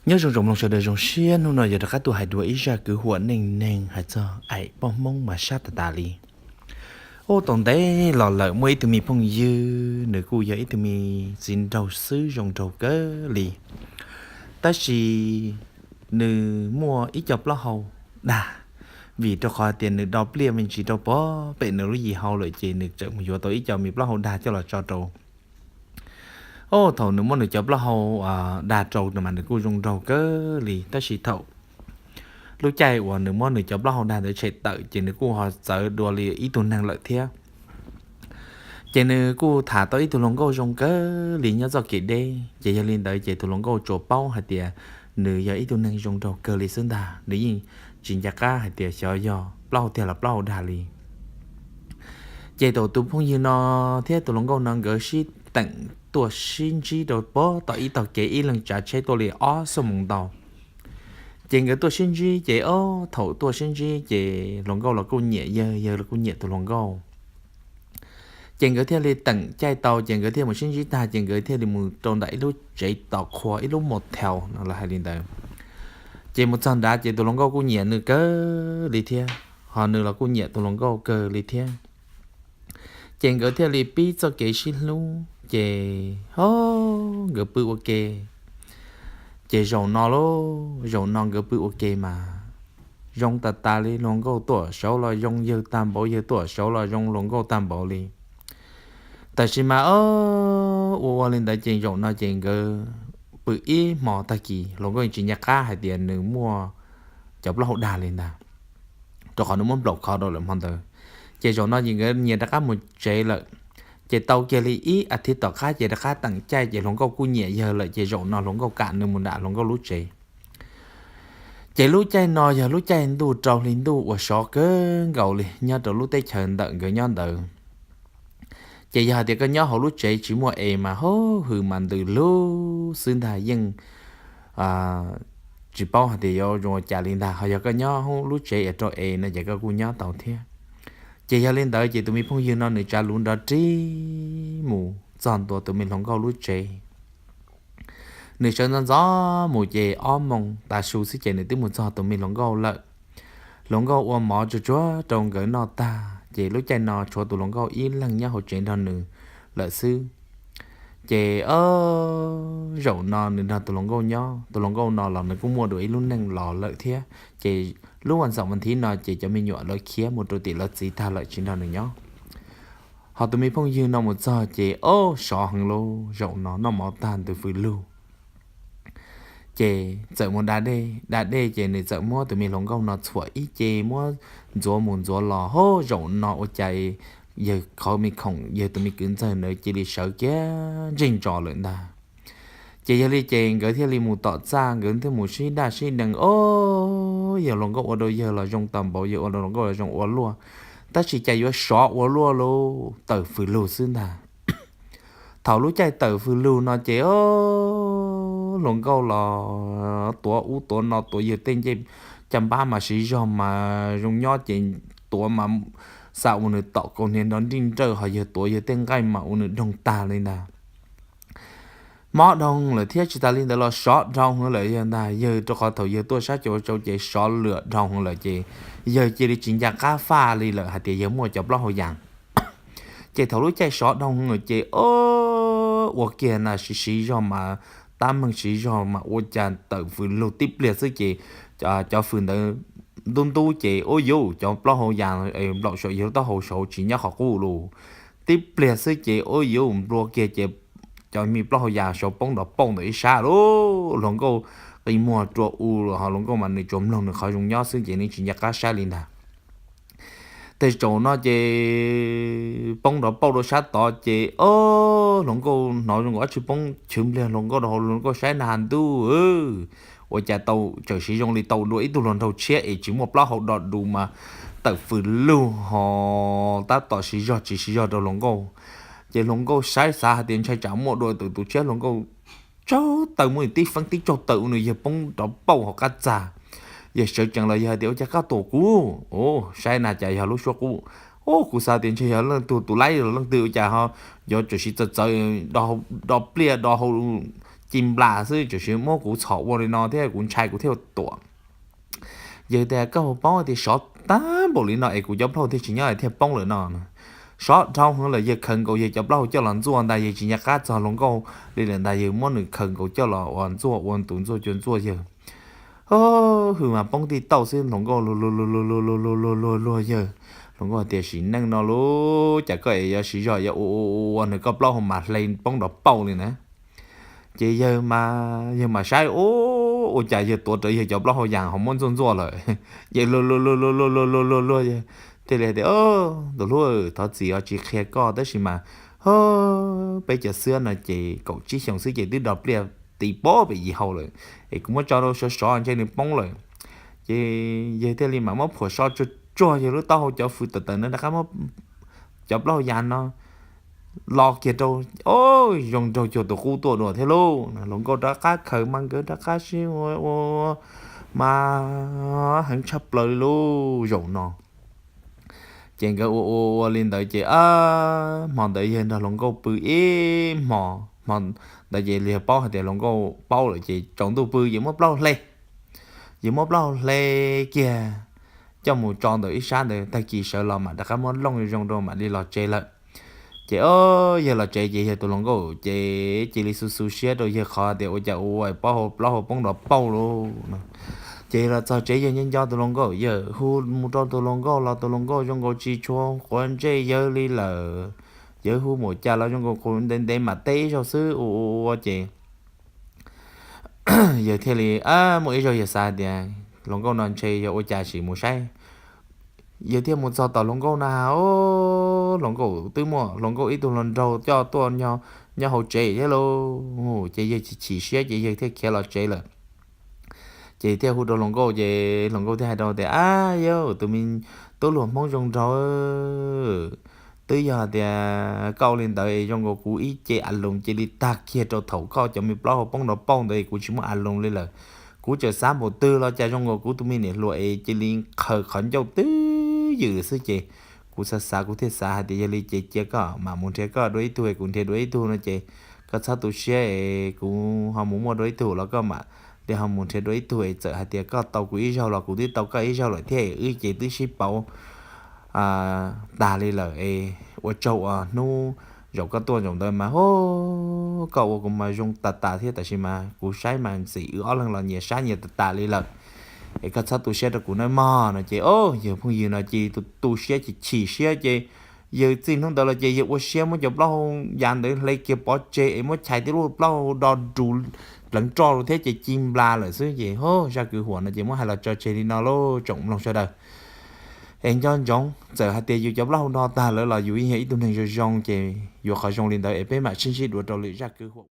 Nyob zoo tsoom mloog sawv daws, zoo siab hnub no yog rov qab tuaj hais dua ib zaj kwv huam neej neeg hais txog aim poj hmoob mas sab tas tas li. Ub, tau ntev los lawm muaj ib tug me phooj ywg, nws kuj yog ib tug me txiv nraug xwb, zoo nraug kawg li, tab sis nws muaj ib co plaub hau dag, vim rau qhov tias nws do pliaj me ntsis rau pem nws lub yim hau lawm ces nws txawm mus yuav tau ib co me plaub hau dag coj los tso rau. Ub, thaum nws muab nws cov plaub hau dag rau mas nws kuj zoo nraug kawg li, tab sis thaum lub caij uas nws muab nws cov plaub hau dag ntawd tshem tawm ces nws kuj ho txawv dua li ib tug neeg lawm thiab. Ces nws kuj tham tau ib tug hluas nkauj zoo kawg li nyob txoj kev deb, ces yog li ntawd ces tus hluas nkauj tsuas paub hais tias nws yog ib tug neeg zoo nraug kawg li xwb ntag, nws yeej tsis nco qab hais tias xyov yog plaub hau tiag los plaub hau dag li. Ces thaum tus phooj ywg no thiab tus hluas nkauj no nkawd sib teem tuaj sib ntsib rau pem tom ib tog kev, ib leeg tsav tsheb tuaj li ob xuab moos ntau. Ces nkawd tuaj sib ntsib ces ob thaum tuaj sib ntsib ces hluas nkauj los kuj nyiam yawg, yawg los kuj nyiam tus hluas nkauj. Ces nkawd thiaj li teem caij tau ces nkawd thiaj mus sib ntsib tag ces nkawd thiaj li mus rau ntawm ib lub tsev tos qhua, ib lub motel no lawv hais li ntawd. Ces mus txog nrad ces tus hluas nkauj kuj nyiam nws kawg li thiab, ho nws los kuj nyiam tus hluas nkauj kawg li thiab. Ces nkawd thiaj li pib txoj kev sib hlub ces ho nkawd pw ua ke. Ces zaum no lauj, zaum no nkawd pw ua ke mas zoo tas tas li, hluas nkauj tuaj saud los zoo yawg tag npaum, yawg tuaj saud los zoo hluas nkauj tag npaum li. Tab sis mas ua ua li ntawd ces zaum no ces nkawd pw ib hmo tag kis hluas nkauj tsis nco qab hais tias nws muaj cov plaub hau dag li ntag, rau qhov nws muab nplaum kho rau lawm hmo ntawd. Ces zaum no ces nkawd nyias rov qab mus tsev lawm. Ces tau kiag li ib as thiv tom qab ces rov qab teem caij ces hluas nkauj kuj nyiam yawg lawm ces zaum no hluas nkauj kam nws mus nram hluas nkauj lub tsev. Ces lub caij no yog lub caij ntuj rau hli ntuj uas sov kawg nkaus li nyob rau lub teb chaws ntawm nkawd nyob ntawd. Ces yog hais tias koj nyob hauv lub tsev tsis muaj es mas hauv hws mas ntws lug xwb ntag, yeej tsis paub hais tias yuav zoo ua cas li ntag. Ho yog koj nyob hauv lub tsev es rau es no ces koj kuj nyob tau thiab. Ces yog li ntawd ces tus me phooj ywg no nws tsav luv nrov rig mus txog ntua tus me hluas nkauj lub tsev. Nws sawv ntxov ntxov mus ces ob moos tav su xwb ces nws twb mus txog tus me hluas nkauj lawm. Hluas nkauj ua mov tsuag tsuag rau nkawd noj tag ces lub caij no tshuav tus hluas nkauj ib leeg nyob hauv tsev nrog nws lawm xwb. Ces zaum no nws nrog tus hluas nkauj nyob, tus hluas nkauj no los nws kuj muaj dua ib lub neej los lawm thiab ces lub vas xaum vas thiv no ces cov me nyuam lawv khiav mus rau tim lawv txiv tag lawm tsis nrog nws nyob. Ho tus me phooj ywg no mus txog ces ob sov heev lauj, zaum no noj mov tag ntws fws lug. Ces txawm mus da dej, da dej ces nws txawm muab tus me hluas nkauj no txhuam ib ce muab ntxuav mus ntxuav los, hov, zaum no ua cas yawg qhov me khoom yawg tus me kwv ntxawg ntawd cia li sawv kiag ntsej ntsos lawm ntag. Ces yog li ces nkawd thiaj li mus tom txaj, nkawd thiaj mus sib daj sib deev, ob, yog hluas nkauj ua rau yawg los zoo tag npaum, yawg ua rau hluas nkauj los zoo ua luaj, tab sis cas yuav sov ua luaj lauj, tawm fws lug xwb ntag. Thaum lub caij tawm fws lug no ces hluas nkauj los tuav ub tuav no, tuav yawg tej ncej caj npab mas siv zog mas zoo nyob ces tuav mas xa ua nws tom kaus hniav nrov nrij nrawj, ho yawg tuav yawg tej nqaij mas ua nws doog tag li ntag. Mob dhau lawm thiab tsis tas li ntawd los sov dhau heev lawm yog ntag, yawg rau qhov thaum yawg tuaj sab cau cau ces sov lwam dhau heev lawm ces yawg cia li tsis nco qab faj li lawm hais tias yawg muaj cov plaub hau yas. Ces thaum lub caij sov dhau heev lawm ces ua kiag na siv siv zog mas, tab meeg siv zog mas ua cas tawm fws lug tib pliag xwb ces cov fws ntawd ntub ntub ces ua yuv cov plaub hau yas nplaum saum yawg taub hau saud tsis nyob qhov qub lus. Tib pliag xwb ces ua yuv nplua kiag ces cov me plaub hau yas saud poob nrov pauj ntawm ib sab lub, hluas nkauj qi muag rua u los ho hluas nkauj mas nws tsuas mloog nws qhov zoo nyob xwb ces nws tsis nco qab saib li ntag. Tej zaum no ces poob nrov pauj rau sab tod ces ob, hluas nkauj hnov zoo nkaus dab tsi poob chwv npliag hluas nkauj rau hauv, hluas nkauj saib na has ntuj, ua cas tau tseem siv zoo li tau dua ib tug hluas nraug tshiab es tsis muaj plaub hau do du mas tawm fws lug ho tab tom siv zog tsis siv zog rau hluas nkauj. Ces hluas nkauj saib xav hais tias ntshai tsam muaj dua tus tshiab, hluas nkauj tsaug taw muab tib feeb tib tsaug taw ua nws yawg poob nrov pauj hauv qab txag. Yawg sawv tsees los yawg hais tias ua cas koj tuam kuv? Saib na cas yog lub suab qub. Kuv xav tias ntshe yog leej twg tus laib los leej twg ua cas ho yuav tseem siv txawv txawv do pliaj do hau ci nplas xwb, tsuas muab kuv txhom ua li no thiab kuv ntshai kuv thiaj tuam. Yawg tias koj puas paub tias sov tag npaum li no es kuv cov plaub hau thiaj tsis nyob thiaj poob lawm no. Sov dhau heev lawm, yawg khaws nkaus yawg cov plaub hau coj los ntxuaj ntag, yawg tsis nco qab txog hluas nkauj li lawm ntag, yawg muab nws khaws nkaus coj los ua ntxuaj ua ntu ntxuaj cua ntxuaj yawg. Hwj mas poob tij tauj xwb, hluas nkauj luag luag luag luag luag luag luag luag luag yawg. Hluas nkauj tias sim neej no lub cas koj es yuav siv zog yuav ua ua ua nws koj plaub hau mas hle poob nrov pauj li na. Ces yawg mas, yawg mas saib ua, ua cas yawg tuav rawv yawg cov plaub hau yas ho muab ntxuaj ntxuaj lawm. Ces luag luag luag luag luag luag luag luag yawg thiaj li tias, tus hlub, thov txim os tsis qhia koj tab sis mas, o, peb cov xwb no ces kaum tsib xyoos xwb ces twb do pliaj ti pob pem yim hau lawm, es kuv muab tso rau sov sov ntshe nws poob lawm. Ces yawg thiaj li mam muab phuam so tsuag tsuag yawg lub taub hau cov fws tawm tawm no rov qab muab cov plaub hau yas no los kiag rau, o, zoo nraug cuag tus qub tuaj dua thiab lauj. Hluas nkauj rov qab khaws mas nkawd rov qab sib ua ua mas heev tshaj plaws li lauj zaum no. Ces nkawd ua ua ua li ntawd ces, hmo ntawd yawg nrog hluas nkauj pw ib hmo, hmo ntawd ces yawg paub hais tias hluas nkauj paub lawm ces tsaus ntuj pw yawg muab plaub hau hle, yawg muab plaub hau hle kiag coj mus tso ntawm ib sab ntawd, tag kis sawv los mam rov qab muab looj zoo rau mam li los tsev lawm. Ces o, yawg los tsev ces yawg tus hluas nkauj ces cia li xu xu siab rau yawg qhov tias ua cas ua ua plaub hau poob nrov pauj lauj. Ces los txog tsev yawg nco nco tus hluas nkauj, yawg hu mus rau tus hluas nkauj los tus hluas nkauj zoo nkaus tsis tshua quav ntsej yawg li lawm. Yawg hu mus cas los zoo nkaus qus ntev ntev mam teb ib zaug xwb ua ua ua ces yawg thiaj li, muaj ib zaug yawg xav tias hluas nkauj no ntshe yog ua cas sim mus saib. Yawg thiaj mus txog tom hluas nkauj na, o, hluas nkauj twb muaj hluas nkauj ib tug hluas nraug coj tuaj nyob hauv tsev thiab lauj. Ces yawg chim chim siab ces yawg thiaj khiav los tsev lawm. Ces thiaj hu rau hluas nkauj ces hluas nkauj thiaj hais rau tias, ab yawg, tus me tub hluas Hmoob zoo nraug, twb yog tias koj ua li ntawd es zoo nkaus kuv ib ce a loos cia li tag kiag rau thaum koj cov me plaub hau poob nrov pauj ntawd es kuv tsis muaj a loos li lawm. Kuv txawm xav npaum twg los cas zoo nkaus kuv tus me niam hluas es cia li qhaws qhov ncauj twb ywm xwb ces kuv xav xav kuv thiaj xav hais tias yog li ces cia koj mam mus nrhiav koj dua ib tug es kuv nrhiav dua ib tug no ces koj txhob tu siab es kuv ho mus muaj dua ib tug los koj mam li ho mus nrhiav dua ib tug es txawm hais tias koj tau kuv ib zaug los kuv twb tau koj ib zaug lawm thiab wb ces twb sib pauv tag li lawm es ua tsaug uas hnub zaum koj tuaj zaum ntawd mas ho koj ua kuv mas zoo tas tas thiab tab sis mas kuv saib mas ntxim wb ob leeg los nyias sab nyias tas tas li lawm. Es koj txhob tu siab rau kuv nawb mog no ces o, yawg phooj ywg no ces tu tu siab ces chim siab ces yawg txij hnub ntawd los ces yawg ua siab muab cov plaub hau yav ntawd hle kiag pov tseg es muab chais tib lub plaub hau do rus pleev roj rau thiab ces ci nplas lawm xwb ces ho zaj kwv huam no ces muab hais los tso tseg li no lauj tsoom mloog sawv daws. Es nco ntsoov txawm hais tias yus cov plaub hau do tag lawm los yus yeej yog ib tug neeg zoo zoo ces yuav qhov zoo li ntawd es peb mam sib ntsib dua rau lwm zaj kwv huam.